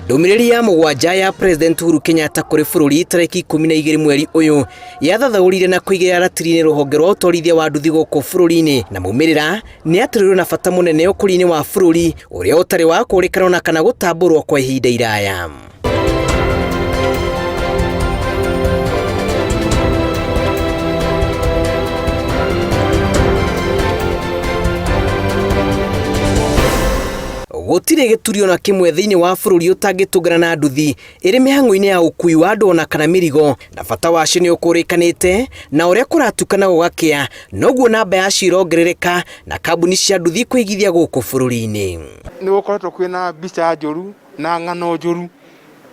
Ndũmĩrĩri ya mũgwanja ya President Uhuru Kenyatta kũrĩ bũrũri tarĩki 12 mweri ũyũ yathathaũrire na kũigĩrĩra ratiri-inĩ rũhonge rwa ũtwarithia wa nduthi gũkũ bũrũri-inĩ, na maumĩrĩra nĩ atĩ rũrĩ na bata mũnene ũkũria-inĩ wa bũrũri ũrĩa ũtarĩ wa kũrĩkana ona kana gũtambũrwo kwa ihinda iraya. Gũtirĩ gĩturi ona kĩmwe thĩinĩ wa bũrũri ũtangĩtũngana na nduthi ĩrĩ mĩhang'o-inĩ ya ũkui wa andũ ona kana mĩrigo, na bata wacio nĩ ũkũrĩkanĩte na ũrĩa kũratuka na gũgakĩa noguo namba yacio irongerereka na kambuni cia nduthi kũigithia gũkũ bũrũri-inĩ. Nĩ gũkoretwo kwĩna mbica njũru na ng'ano njũru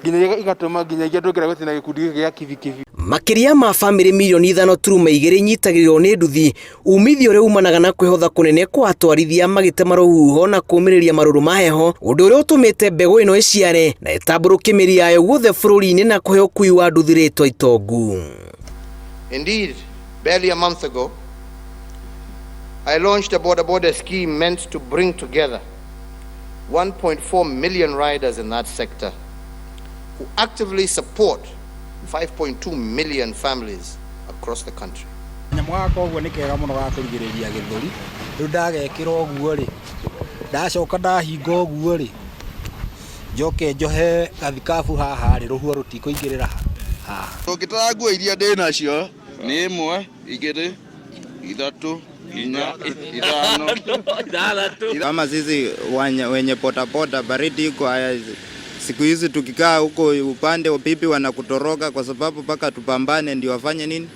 nginya igatũma nginyagia andũ aingĩ gũthiĩ na gĩkundi gĩkĩ gĩa kibikibi. Makĩria ma bamĩrĩ mirioni 5.2 inyitagĩrĩrwo nĩ nduthi, umithio ũrĩa umanaga na kwĩhotha kũnene kwa atwarithia magĩtema rũhuho na kũũmĩrĩria marũrũ ma heho, ũndũ ũrĩa ũtũmĩte mbegũ ĩno ĩciare na ĩtambũrũkie mĩri yayo guothe bũrũri-inĩ na kũhe ũkui wa nduthi rĩtwa itongu. Indeed, barely a month ago, I launched a boda boda scheme meant to bring together 1.4 million riders in that sector who actively support 5.2 million families across the country. Kanyamũ gaka ũguo nĩ kega mũno ga kũrigĩrĩria gĩthũri. Rĩu ndagekĩra ũguo rĩ, ndacoka ndahinga ũguo rĩ, njoke njohe gathikabu haha rĩ, rũhuho rũtikũingĩrĩra haha. Tũngĩtara nguo iria ndĩ nacio nĩ ĩmwe, igĩrĩ, ithatũ, inya, ithano. Kama sisi wenye bodaboda, baridi iko haya. Siku hizi tukikaa huko upande pipi wanakutoroka kwa sababu mpaka tupambane ndio wafanye nini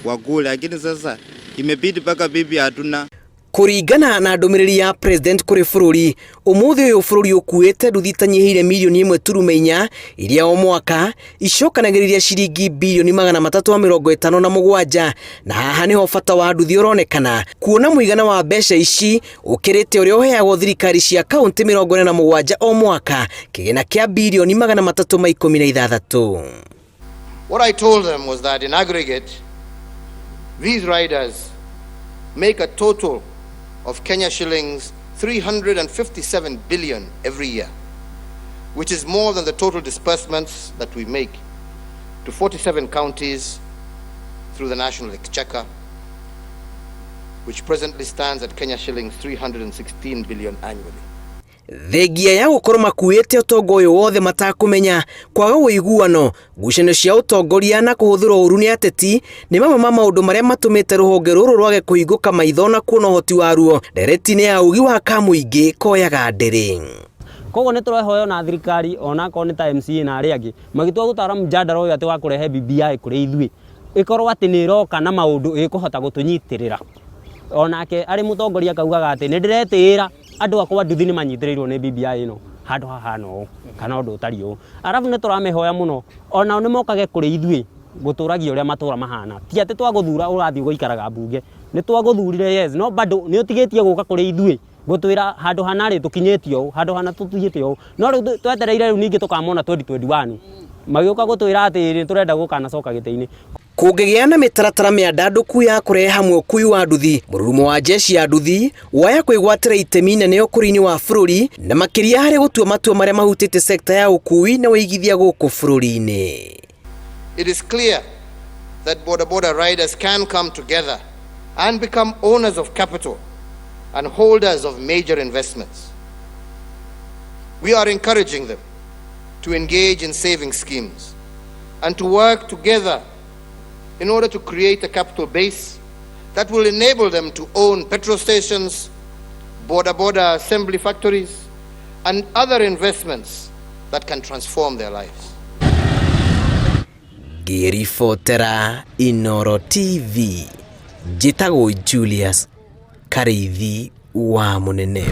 wakule, lakini sasa imebidi mpaka bibi hatuna. Kũringana na ndũmĩrĩri ya President kũrĩ bũrũri, ũmũthĩ ũyũ bũrũri ũkuĩte nduthi itanyihĩire mirioni 1.4 iria o mwaka icokanagĩrĩria ciringi birioni 357, na haha nĩho bata wa nduthi ũronekana, kuona mũigana wa mbeca ici ũkĩrĩte ũrĩa ũheagwo thirikari cia kaunti 47 o mwaka, kĩgĩna kĩa birioni 316. What I told them was that in aggregate, these riders make a total of Kenya shillings 357 billion every year, which is more than the total disbursements that we make to 47 counties through the National Exchequer, which presently stands at Kenya shillings 316 billion annually. Thengia ya gũkorwo makuĩte ũtonga ũyũ wothe matakũmenya, kwaga ũiguano, ngucanio cia ũtongoria na kũhũthĩrwo ũru nĩ ateti nĩ mamwe ma maũndũ marĩa matũmĩte rũhonge rũrũ rwage kũhingũka maitho na kuona ũhoti waruo. Ndereti-inĩ ya ũgi wa Kamũingĩ koyaga ndĩrĩ. Koguo nĩ tũrehoya na thirikari ona akorwo nĩ ta MCA na arĩa angĩ magĩtua gũtwara mjadala ũyũ atĩ wa kũrehe BBI kũrĩ ithuĩ, ĩkorwo atĩ nĩ ĩroka na maũndũ ĩkũhota gũtũnyitĩrĩra. Onake arĩ mũtongoria akaugaga atĩ nĩ ndĩretĩĩra andũ akwa nduthi nĩ manyitĩrĩirwo nĩ BBI ĩno handũ hahana ũũ kana ũndũ ũtariĩ ũũ. Arabu nĩ tũramĩhoya mũno onao nĩ mokage kũrĩ ithuĩ gũtũragia ũrĩa matũra mahana. Ti atĩ twagũthura ũrathiĩ gũikaraga mbunge, nĩ twagũthurire, yes, no bado nĩ ũtigĩtie gũka kũrĩ ithuĩ gũtwĩra handũ hana rĩ tũkinyĩtie ũũ, handũ hana tũthiĩte ũũ. No rĩu twetereire rĩu ningĩ tũkamona 2021 magĩũka gũtwĩra atĩ nĩ tũrenda gũkanacoka gĩtĩ-inĩ. Kũngĩgĩa na mĩtaratara mĩandandũku ya kũrehe hamwe ũkui wa nduthi, mũrurumo wa jeshi ya nduthi waya kwĩgwatĩra itemi inene ũkũria-inĩ wa bũrũri na makĩria harĩ gũtua matua marĩa mahutĩtie sekta ya ũkui na ũigithia gũkũ bũrũri-inĩ. It is clear that boda boda riders can come together and become owners of capital and holders of major investments. We are encouraging them to engage in saving schemes and to work together in order to create a capital base that will enable them to own petrol stations, boda boda assembly factories, and other investments that can transform their lives. Ngĩribotera Inoro TV, njĩtagwo Julius Karĩithi wa Mũnene.